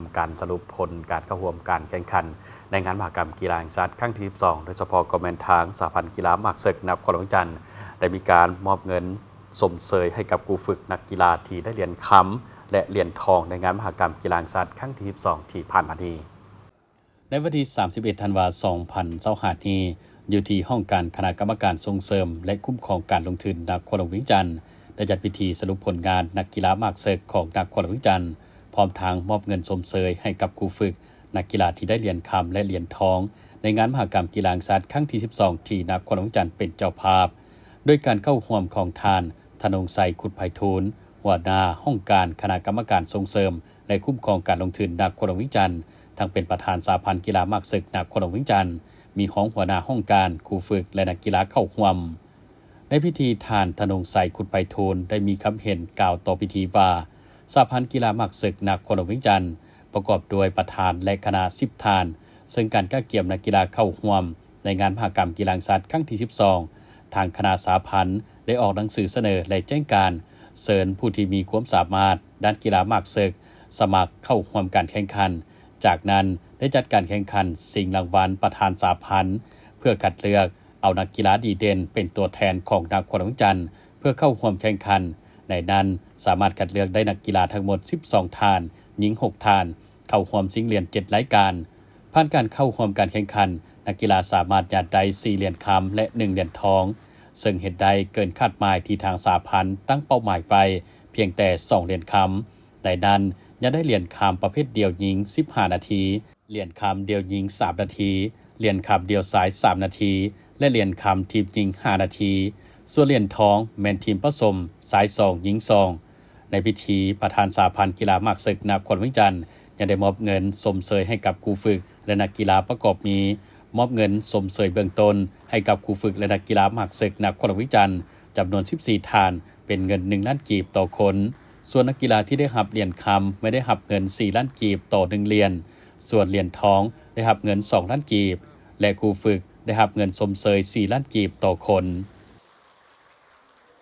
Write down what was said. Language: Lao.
ການສະຫຼຸບຜົນການເຂົ້າຮ່ວມການແຂ່ງຂັນໃນງານມະຫະກຳກິລາແຫ່ງຊາດຄັ້ງທີສິບສອງ ໂດຍສະເພາະກໍແມ່ນທາງສະຫະພັນກິລາໝາກເສິກນະຄອນຫຼວງວຽງຈັນ ໄດ້ມີການມອບເງິນຊົມເຊີຍໃຫ້ກັບຄູຝຶກນັກກິລາທີ່ໄດ້ຫຼຽນຄຳ ແລະ ຫຼຽນທອງໃນງານມະຫະກຳກິລາແຫ່ງຊາດຄັ້ງທີສິບສອງທີ່ຜ່ານມານີ້. ໃນວັນທີສາມສິບເອັດ ທັນວາ ສອງພັນຊາວຫ້າ ນີ້ ຢູ່ທີ່ຫ້ອງການຄະນະກຳມະການສົ່ງເສີມ ແລະ ຄຸ້ມຄອງການລົງທຶນນະຄອນຫຼວງວຽງຈັນ ໄດ້ຈັດພິທີສະຫຼຸບຜົນງານນັກກິລາໝາກເສິກຂອງນະຄອນຫຼວງວຽງຈັນ ພ້ອມທັງມອບເງິນຊົມເຊີຍໃຫ້ກັບຄູຝຶກນັກກິລາທີ່ໄດ້ຫຼຽນຄຳ ແລະ ຫຼຽນທອງ ໃນງານມະຫະກຳກິລາແຫ່ງຊາດຄັ້ງທີສິບສອງ ທີ່ນະຄອນຫຼວງວຽງຈັນເປັນເຈົ້າພາບ ໂດຍການເຂົ້າຮ່ວມຂອງທ່ານ ທະນົງໄຊ ຄຸດໄພທູນ ຫົວໜ້າຫ້ອງການຄະນະກຳມະການສົ່ງເສີມ ແລະ ຄຸ້ມຄອງການລົງທຶນນະຄອນຫຼວງວຽງຈັນ ທັງເປັນປະທານສະຫະພັນກິລາໝາກເສິກນະຄອນຫຼວງວຽງຈັນ, ມີຮອງຫົວໜ້າຫ້ອງການ, ຄູຝຶກ ແລະ ນັກກິລາເຂົ້າຮ່ວມ. ໃນພິທີ ທ່ານ ທະນົງໄຊ ຄຸດໄພທູນ ໄດ້ມີຄຳເຫັນກ່າວຕໍ່ພິທີວ່າ ສະຫະພັນກິລາໝາກເສິກນະຄອນຫຼວງວຽງຈັນ ປະກອບດ້ວຍປະທານ ແລະ ຄະນະສິບທ່ານ, ເຊິ່ງການກະກຽມນັກກິລາເຂົ້າຮ່ວມໃນງານມະຫະກຳກິລາແຫ່ງຊາດຄັ້ງທີສິບສອງ ທາງຄະນະສະຫະພັນໄດ້ອອກໜັງສືສະເໜີ ແລະ ແຈ້ງການເຊີນຜູ້ທີ່ມີຄວາມສາມາດດ້ານກິລາໝາກເສິກສະໝັກເຂົ້າຮ່ວມການແຂ່ງຂັນ. ຈາກນັ້ນໄດ້ຈັດການແຂ່ງຂັນຊິງລາງວັນປະທານສະຫະພັນ ເພື່ອຄັດເລືອກເອົານັກກິລາດີເດັ່ນເປັນຕົວແທນຂອງນະຄອນຫຼວງວຽງຈັນ ເພື່ອເຂົ້າຮ່ວມແຂ່ງຂັນ. ໃນນັ້ນສາມາດຄັດເລືອກໄດ້ນັກກິລາທັງໝົດສິບສອງທ່ານ, ຍິງຫົກທ່ານ, ເຂົ້າຮ່ວມຊິງຫຼຽນເຈັດລາຍການ. ຜ່ານການເຂົ້າຮ່ວມການແຂ່ງຂັນ, ນັກກິລາສາມາດຍາດໄດ້ສີ່ຫຼຽນຄຳ ແລະ ໜຶ່ງຫຼຽນທອງ, ເຊິ່ງເຮັດໄດ້ເກີນຄາດໝາຍທີ່ທາງສະຫະພັນຕັ້ງເປົ້າໝາຍໄວ້ພຽງແຕ່ສອງຫຼຽນຄຳ. ໃນນັ້ນຍາດໄດ້ຫຼຽນຄຳປະເພດດ່ຽວຍິງສິບຫ້ານາທີ, ຫຼຽນຄຳດ່ຽວຍິງສາມນາທີ, ຫຼຽນຄຳດ່ຽວຊາຍສາມນາທີ ແລະ ຫຼຽນຄຳທີມຍິງຫ້ານາທີ. ສ່ວນຫຼຽນທອງແມ່ນທີມປະສົມຊາຍສອງຍິງສອງ. ໃນພິທີ, ປະທານສະຫະພັນກິລາໝາກເສິກນະຄອນຫຼວງວຽງຈັນ ຍັງໄດ້ມອບເງິນຊົມເຊີຍໃຫ້ກັບຄູຝຶກ ແລະ ນັກກິລາປະກອບມີ ມອບເງິນຊົມເຊີຍເບື້ອງຕົ້ນໃຫ້ກັບຄູຝຶກ ແລະ ນັກກິລາໝາກເສິກນະຄອນຫຼວງວຽງຈັນ ຈຳນວນສິບສີ່ທ່ານ ເປັນເງິນໜຶ່ງລ້ານກີບຕໍ່ຄົນ. ສ່ວນນັກກິລາທີ່ໄດ້ຮັບຫຼຽນຄຳແມ່ນໄດ້ຮັບເງິນສີ່ລ້ານກີບຕໍ່ໜຶ່ງຫຼຽນ, ສ່ວນຫຼຽນທອງໄດ້ຮັບເງິນສອງລ້ານກີບ ແລະ ຄູຝຶກໄດ້ຮັບເງິນຊົມເຊີຍສີ່ລ້ານກີບຕໍ່ຄົນ.